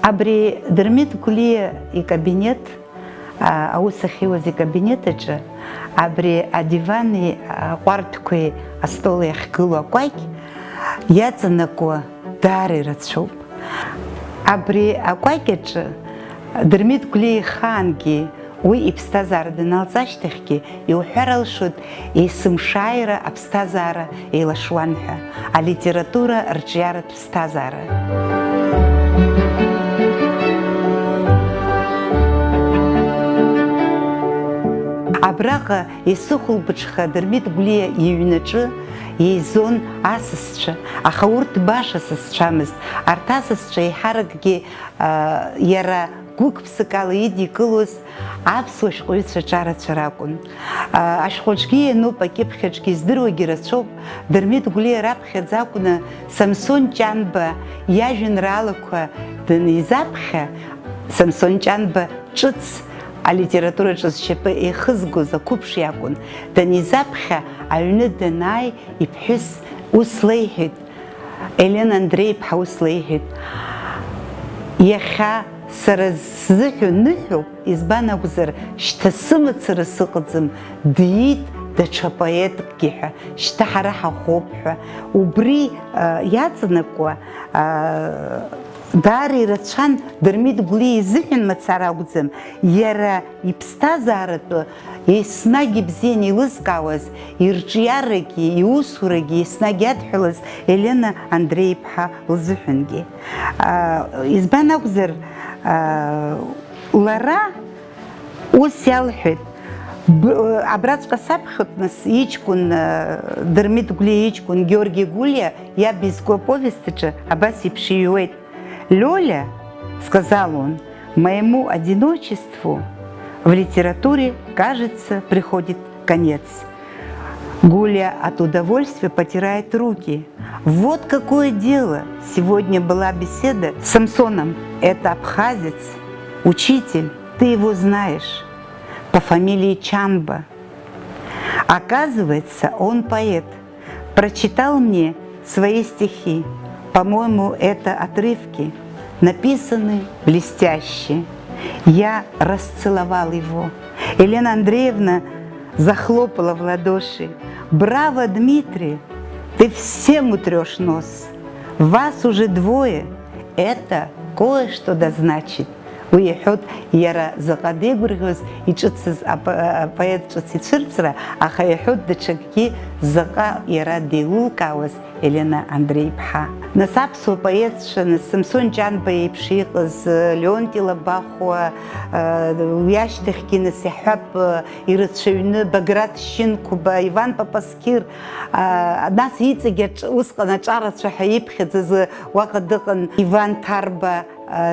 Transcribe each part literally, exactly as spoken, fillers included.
Абри Дырмит Гәлиа икабинет, а, аус ахьиуаз икабинет аҿы, абри адивани аҟәардәқәеи астол иахьгылоу акәакь иаҵанакуа даара ирацәоуп. Абри акәакь аҿы Дырмит Гәлиа ихаангьы уи иԥсҭазаара даналҵ ашьҭахьгьы иуҳәар алшоит, есымшааира аԥсҭазаара еилашуан ҳәа, алитература рҿиаратә ԥсҭазаара. Абраҟа есыхәылбыҽха Дырмит Гәлиа иҩнаҿы еизон асасцәа, аха урҭ баша сасцәамызт. Арҭ асасцәа еиҳаракгьы, а, иара гәык-ԥсыкала идикылоз аԥсуа шәҟәыҩҩцәа аҿарацәа ракәын. А, ашәҟәаҿгьы иануп, акьыԥхьаҿгьы издыруагьы рацәоуп, Дырмит Гәлиа раԥхьаӡа акәны Самсон Ҷанба иажәеинраалақәа данизаԥхьа, Самсон Ҷанба ҿыц алитератураҿы зшьапы еихызгоз ақәыԥш иакәын, данизаԥхьа аҩны данааи, иԥҳәыс ус леиҳәеит, Елена Андреи-иԥҳа ус леиҳәеит, иахьа сара сзыҳәа ныҳәоуп, избан акәзар, шьҭа сымацара сыҟаӡам, диит даҽа поеткгьы ҳәа, шьҭа ҳара ҳаӷоуп ҳәа. Убри, а, иаҵанакуа, а, даара ирацәан Дырмит Гәлиа изыҳәан мацара акәӡам, иара иԥсҭазааратәы еснагь ибзианы еилызкаауаз, ирҿиарагьы, иусурагьы еснагь иадҳәалаз Елена Андреи-иԥҳа лзыҳәангьы. А, избан акәзар, а, лара ус иалҳәеит, б-, абраҵәҟьа саԥхьоит, нас, иҷкәын, а, Дырмит Гәлиа иҷкәын Георги Гәлиа иаб изку аповест аҿы абас еиԥш иҩуеит. Лёля, сказал он, моему одиночеству в литературе, кажется, приходит конец. Гуля от удовольствия потирает руки. Вот какое дело! Сегодня была беседа с Самсоном. Это абхазец, учитель, ты его знаешь, по фамилии Чанба. Оказывается, он поэт. Прочитал мне свои стихи. По-моему, это отрывки, написаны блестяще. Я расцеловал его. Елена Андреевна захлопала в ладоши. Браво, Дмитрий! Ты всем утрёшь нос. Вас уже двое. Это кое-что да значит. Уи иҳәоит, иара заҟа деигәырӷьоз, иҿыцыз апо-, апоет ҿыц ицәырҵра, аха иҳәоит даҽакгьы заҟа иара деилылкаауаз Елена Андреи-иԥҳа. Нас аԥсуа поетцәа, нас Самсон Ҷанба иеиԥш иҟаз, Леонти Лабахәуа, уи ашьҭахьгьы, нас иаҳҳәап, ирацәаҩны Баграт Шьынқәба, Иван Папасқьыр, нас иҵегь аҿ-, усҟан аҿарацәа ҳәа иԥхьаӡаз уаҟа дыҟан Иван Ҭарба.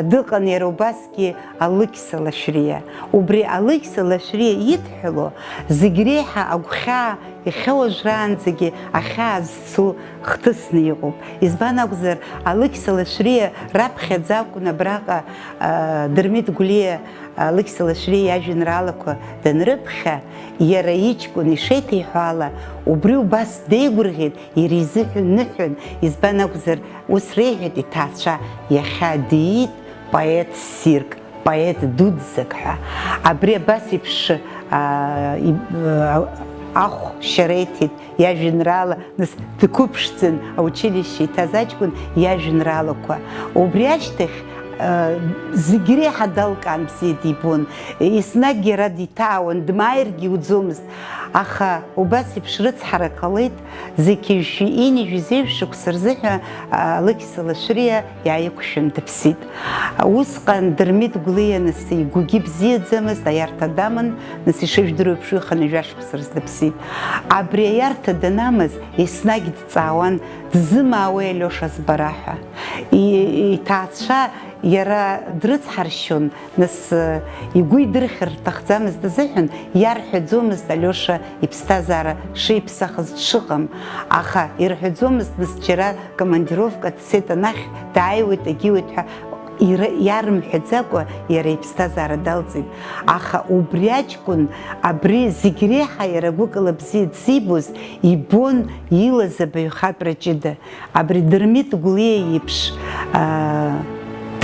Дыҟан иара убасгьы Алықьса Лашәриа. Убри Алықьса Лашәриа идҳәалоу зегь реиҳа агәхьаа, иахьа уажәраанӡагьы ахьаа зцу хҭысны иҟоуп. Избан акәзар, Алықьса Лашәриа раԥхьаӡа акәын абраҟа, а, Дырмит Гәлиа Алықьса Лашәриа иажәеинраалақәа данрыԥхьа, иара иҷкәын ишеиҭеиҳәо ала, убри убас деигәырӷьеит, иара изыҳәан ныҳәан, избан акәзар, ус реиҳәеит иҭаацәа, иахьа диит поет ссирк, поет дуӡӡак ҳәа. Абри абас еиԥш, аа, и-, аа, ахә шьареиҭеит иажәеинраала, нас дқәыԥшӡан аучилишьче иҭаз аҷкәын иажәеинраалақәа. Убри ашьҭахь, аа, зегь реиҳа далкаан бзиа дибон, еснагь иара диҭаауан, дмааиргьы иуӡомызт. Аха убас еиԥш рыцҳара ҟалеит, зқьи жәшәи ҩынҩажәи зеижә шықәса рзыҳәа, а, Алықьса Лашәриа иааиқәшәан дыԥсит. Усҟан Дырмит Гәлиа нас игәгьы бзиаӡамызт, аиарҭа даман, нас ишыжәдыруа еиԥш ҩы-хынҩажәа шықәса рзы дыԥсит. Абри аиарҭа данамаз, еснагь дҵаауан, дызмаауеи Алиоша збара ҳәа. И-, иҭаацәа иара дрыцҳаршьон, Нас, э, игәы идырхьыр рҭахӡамызт азыҳәан, иарҳәаӡомызт Алиоша иԥсҭазаара шеиԥсахыз дшыҟам, аха ирҳәаӡомызт, нас џьара командировка дцеит, анахь дааиуеит, дагьиуеит ҳәа ира-, иарымҳәаӡакәа иара иԥсҭазаара далҵит. Аха убри аҷкәын абри зегь реиҳа иара гәыкала бзиа дзибоз ибон илаз абаҩхатәра ҷыда. Абри Дырмит Гәлиа иеиԥш, аа,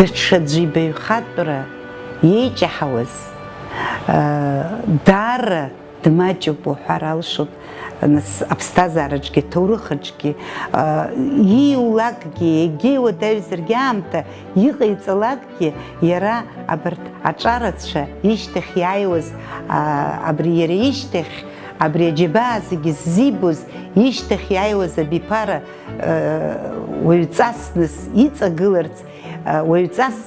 Даҽаӡәы ибаҩхатәра иеиҷаҳауаз, даара дмаҷуп уҳәар алшоит, нас аԥсҭазаараҿгьы, аҭоурыхаҿгьы, ииулакгьы, егьа иуадаҩзаргьы аамҭа иҟаиҵалакгьы, иара абарҭ аҿарацәа ишьҭахь иааиуаз, абри иара ишьҭахь, абри аџьабаа зегьы ззибоз ишьҭахь иааиуаз абиԥара уаҩҵас нас иҵагыларц, уаҩҵас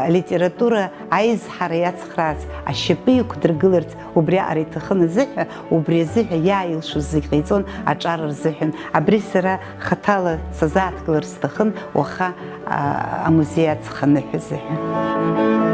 алитература аизҳара иацхраарц, ашьапы иқәдыргыларц убриаҟара иҭахын азыҳәа, убри азыҳәа иааилшоз зегь ҟаиҵон аҿар рзыҳәан. Абри сара хаҭала сазааҭгылар сҭахын уаха, а, амузеи аҵх аныҳәа азыҳәа.